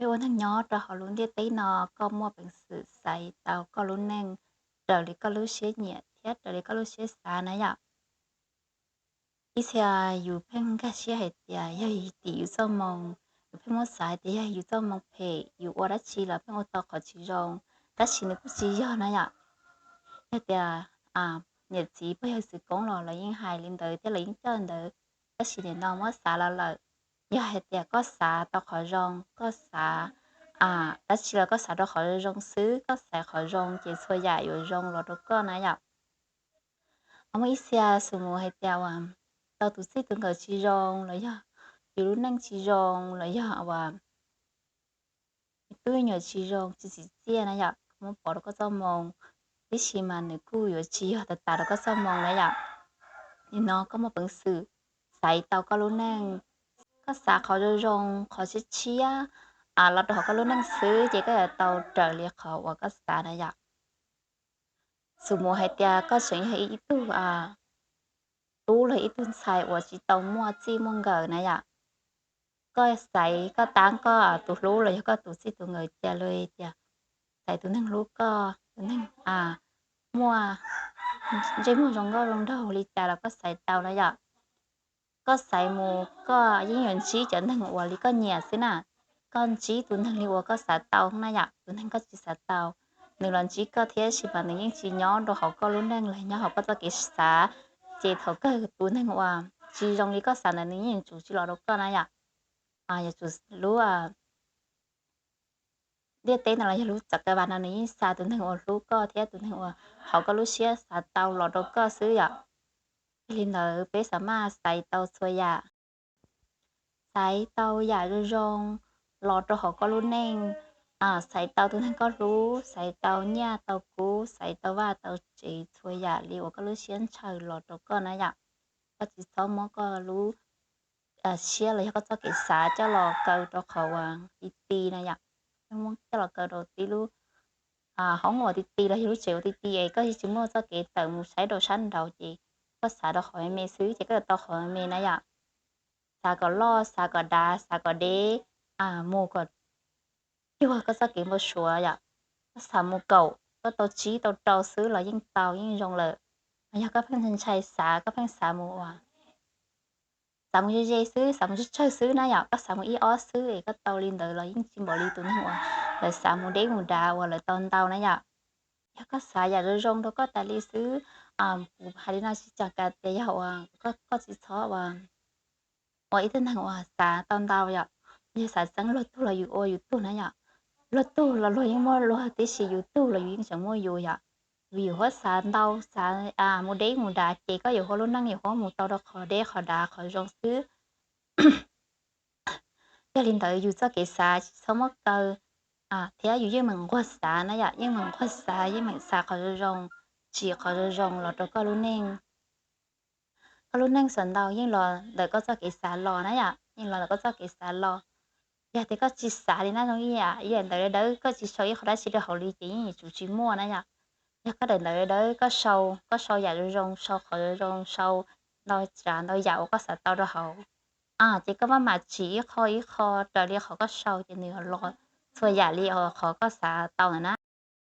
Peb ua neeg nyob rau hauv lub ntiaj teb no, koj muaj peev xwm xaiv tau koj lub neej raws li koj lub siab nyiam thiab raws li koj lub siab xav na yom. Ib txhia yus pheej nkag siab hais tias yog tim yus txoj moo, yus pheej muab xav tias yog yus txoj moo phem, yus ua dab tsi los pheej ua tau qhov tsis zoo, tab sis nws kuj tsis yog na yom. Yog tias niam txiv pog yawg txwv koob los lawv yeej hais li ntawd thiab lawv yeej coj ntawd, tab sis nim no muab xav los lawm, yog hais tias koj xav tau qhov zoo, koj xav dab tsi los koj xav rau qhov zoo xwb, koj xaiv qhov zoo ces txhua yam yuav zoo los rau koj na yom. Ho muaj ib txhia xus mus hais tias uas tau tus txij tus nkawm tsis zoo los yog yus lub neej tsis zoo los yog uas tus me nyuam tsis zoo tsis tsim txiaj na yom, koj muab pov rau koj txoj moo, tiam sis mas nws kuj yuav tsis yog tas tas rau koj txoj moo na yom. Nim no koj muaj peev xwm xaiv tau koj lub neej, koj xav qhov zoo zoo, qhov tshiab tshiab los rau hauv koj lub neej xwb ces koj yuav tau raws li qhov uas koj xav na yom. Xus mus hais tias koj tseem yog ib tug tub los ib tug ntxhais uas tsis tau muaj txij muaj nkawm na yom, koj xaiv koj tab koj tus hlub los yog koj tus txij tus nkawm cia li tias xaiv tus neeg hlub koj, tus neeg muaj ntsej muag zoo nkauj zoo nraug li cas los koj xaiv tau na yom. Koj xaiv mus koj yeej yuav ntsib cov neeg uas li koj nyiam xwb na. Koj ntsib tus neeg li uas koj xav tau na yom, tus neeg koj tsis xav tau, nws los ntsib koj thiab sis mas nws yeej tsis nyob rau hauv koj lub neej los nyob hauv koj txoj kev xav, ces thaum kawg tus neeg uas tsis zoo li koj xav ntawd nws yeej yuav tsum tsis los rau koj na yom. Yuav tsum lub ntiaj teb no los yog lub txoj kev vam no nws yeej xa tus neeg uas hlub koj thiab tus neeg uas hauv koj lub siab xav tau los rau koj xwb yom. Yog li ntawd peb xav maj xaiv tau txhua yam, xaiv tau yam zoo zoo los rau hauv koj lub neej, xaiv tau tus neeg koj hlub, xaiv tau nyiaj tau kub, xaiv tau vaj tau tsev, txhua yam li uas koj lub siab ntshaw los rau koj na yom. Koj tsis txhob muab koj lub siab los yog koj txoj kev xav coj los kaw rau qhov uas ti ti na yom. Muab coj los kaw rau tib lub hoob uas ti ti los yog lub tsev uas ti ti es koj tsis muaj txoj kev tawm mus saib rau sab nraud ces koj xav rau qhov me me xwb ces koj yuav tau qhov me me na yom. Xav kom loj, xav kom dav, xav kom deb, mus kom cuag koj txoj kev npau suav yom. Koj xav mus kaum, koj tau tsib tau rau xwb los yeej tau yeej zoo lawm. Yog koj pheej ntshai xav, koj pheej xav mus ua xav mus ze ze xwb, xav mus tsawg tsawg xwb na yom, koj xav mus ib ob xwb es koj tau li ntawd los yeej tsis npaum li tus neeg uas lawv xav mus deb mus dav uas lawv tau ntau na yom. Yog koj xav yam zoo zoo rau koj tas li xwb, kuv hais li no tsis tseem kav tias yog uas koj tsis txhob ua ib tug neeg uas xav tau ntau yom. Yog xav txeeb luag tug los yus ua yus tug na yom. Luag tug los luag yeej muaj luag tib si, yus tug los yus yeej tseem muaj yus yom. Yus yuav huab xav ntau, xav mus deb mus dav ces koj yuav huab lub neej yuav huab mus tau rau qhov deb qhov dav qhov zoo xwb. Yog li ntawd yus txoj kev xav tsis txhob muab kaw, thiab yus yeej meem nquag xav na yom, yeej meem nquag xav, yeej meem xav qhov zoo zoo, tsim qhov zoo zoo los rau koj lub neej. Koj lub neej xam ntau yeej los ntawm koj txoj kev xav los na yom, yeej los ntawm koj txoj kev xav los. Yog tias koj tsis xav li na zoo ib yam, ib yam ntawv dawb dawb, koj tsis sau ib qho dab tsi rau hauv li ces yeej yuav tsum tsis muaj na yom. Yog koj daim ntawv dawb dawb koj sau, koj sau yam zoo zoo, sau qhov zoo zoo, sau ntau tsav ntau yam uas koj xav tau rau hauv, ces koj maj mam tsim ib qho ib qho raws li qhov koj sau ces nws los txhua yam li qhov koj xav tau ntawd na.